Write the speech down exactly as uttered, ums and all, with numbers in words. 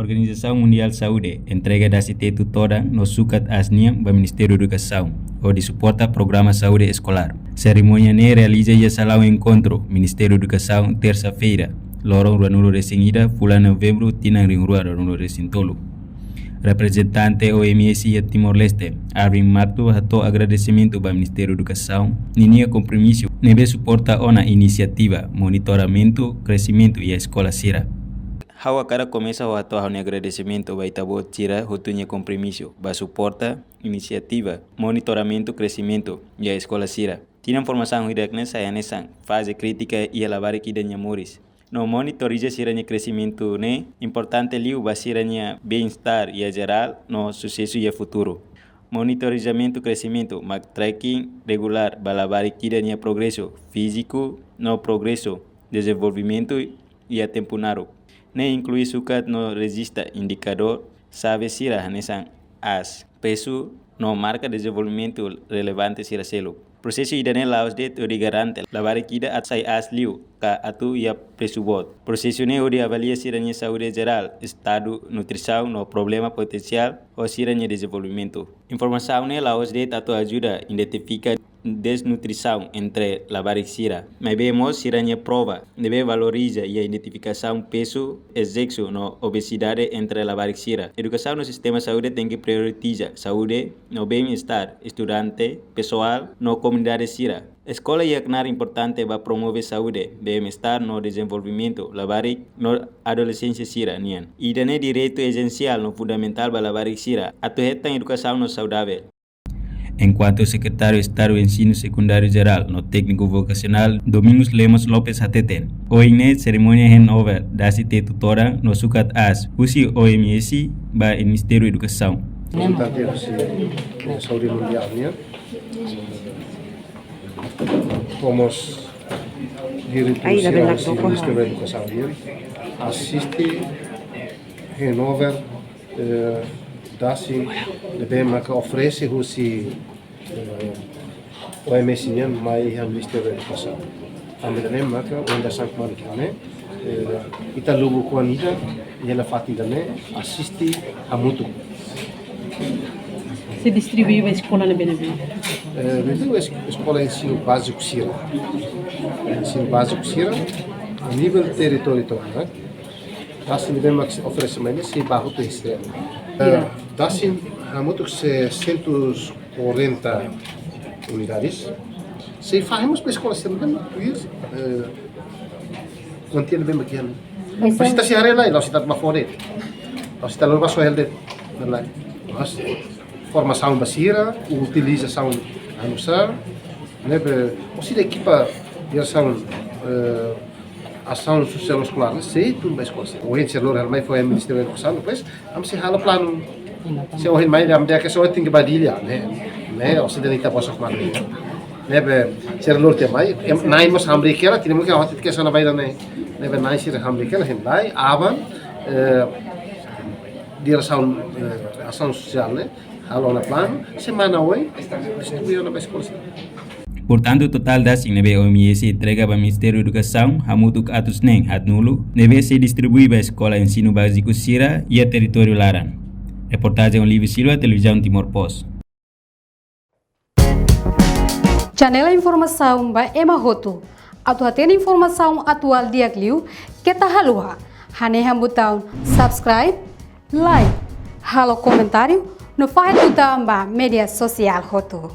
Organizasaun Mundiál Saúde entrega dasi tetu todan no sukat aas nian ba Ministériu Edukasaun hodi suporta programa saúde eskolár. Serimónia ne'e realiza iha salaun enkontru Ministériu Edukasaun, tersa-feira, loron ruanulu-resin-ida, fulan Novembru, tinan rihun rua ruanulu-resin-tolu. Reprezentante O M S iha Timor-Leste, Arvind Mato, hato'o agradesimentu ba Ministériu Edukasaun ninia kompromisu ne'ebé suporta ona inisiativa monitoramentu kresimentu iha eskola sira. Ha'u hakarak komesa ho hato'o ha'u-nia agradesimentu ba ita-boot sira hotu nia kompromisu ba suporta inisiativa monitoramentu kresimentu iha eskola sira. Tinan formasaun hirak-ne'e sai hanesan faze krítika iha labarik ida nia moris. No monitoriza sira-nia kresimentu ne'e importante liu ba sira-nia bem-estar iha jerál no susesu iha futuru. Monitorizamentu kresimentu mak tracking regulár ba labarik ida nia progresu fíziku no progresu dezenvolvimentu iha tempu naruk. Ne'e inklui sukat no rejista indikadór xave sira hanesan aas, pezu no marka dezenvolvimentu relevante sira seluk. Prosesu ida-ne'e la'ós de'it hodi garante labarik ida atu sai aas liu ka atu iha presu boot. Prosesu ne'e hodi avalia sira-nia saúde jerál, estadu nutrisaun no problema potensiál ho sira-nia dezenvolvimentu. Informasaun ne'e la'ós de'it atu ajuda identifika desnutrisaun entre labarik sira, maibé mós sira-nia prova ne'ebé valoriza iha identifikasaun pezu, exesu no obesidade entre labarik sira. Edukasaun no sistema saúde tenke prioritiza saúde no bem-estar estudante, pesoál no komunidade sira. Eskola iha knaar importante ba promove saúde, bem-estar no dezenvolvimentu labarik no adolesénsia sira-nian. Ida-ne'e direitu esensiál no fundamentál ba labarik sira atu hetan edukasaun no saudavel. Enkuantu Sekretáriu Estadu Ensinu Sekundáriu Jerál no Tékniku Vokasionál, Domingos Lemos Lopes, hateten, ohin ne'e serimónia handover dasi tetu todan no sukat aas husi O M S ba Ministériu Edukasaun. Importante husi, eh, saúde mundiál nian. Fomos diretu husi Ministériu Edukasaun nian asiste handover, eh, dasin ne'ebé maka oferese husi, eh, O M S nian mai iha Ministériu Edukasaun. Tanba ida-ne'e maka ohin dasan kmanek ne'e, eh, ita lubuk oan ida, iha fatin ida-ne'e asiste hamutuk. Sei distribui ba eskola ne'ebé-ne'ebé? Eh, ne'ebé es-, eskola ensinu báziku sira. Ensinu báziku sira, a nivel territóriu tomak, eh. Dasin ne'ebé mak oferese mai ne'e sei ba hotu H C L. Eh, dasin hamutuk sei sentus quarenta unidades. Sei fahe mós ba eskola sira ne'ebé mak, eh, kuantia ne'ebé mak iha. Mas ita sei haree lai, la'ós ita atu ba fó de'it. La'ós ita lori ba sohel de'it. Lai. Mas formasaun ba sira, utilizasaun anu sá, ne'ebé, o sira ekipa diresaun, eh, asaun sosiál eskolár, ne'e sei tun ba eskola sira. Ohin sira lori halo mai fó iha Ministériu Edukasaun, depois ami sei halo planu. Se ohin mai ami dehan ke só tenke ba Dili, ne'e, ne'e, o sira dehan ita bosok mai. Ne'ebé sira lori tiha mai, em, na'in mós hamriik hela, tinan mós ke hotu ke sana baira ne'e. Ne'ebé na'in sira hamriik hela, hein lai, aban, eh, diresaun, eh, asaun sosiál ne'e halo ona planu, semana oin distribui ona ba eskola sira. Portantu, totál dasin ne'ebé O M S entrega ba Ministériu Edukasaun hamutuk atus neen haatnulu, ne'ebé sei distribui ba eskola ensinu báziku sira iha territóriu laran. Reportajen Olívio Silva, Televizaun Timor Post. Janela informasaun ba ema hotu. Atu hatene informasaun atuál di'ak liu, keta haluha hanehan butaun subscribe, like, halo komentáriu, no fahe tutan ba média sosiál hotu.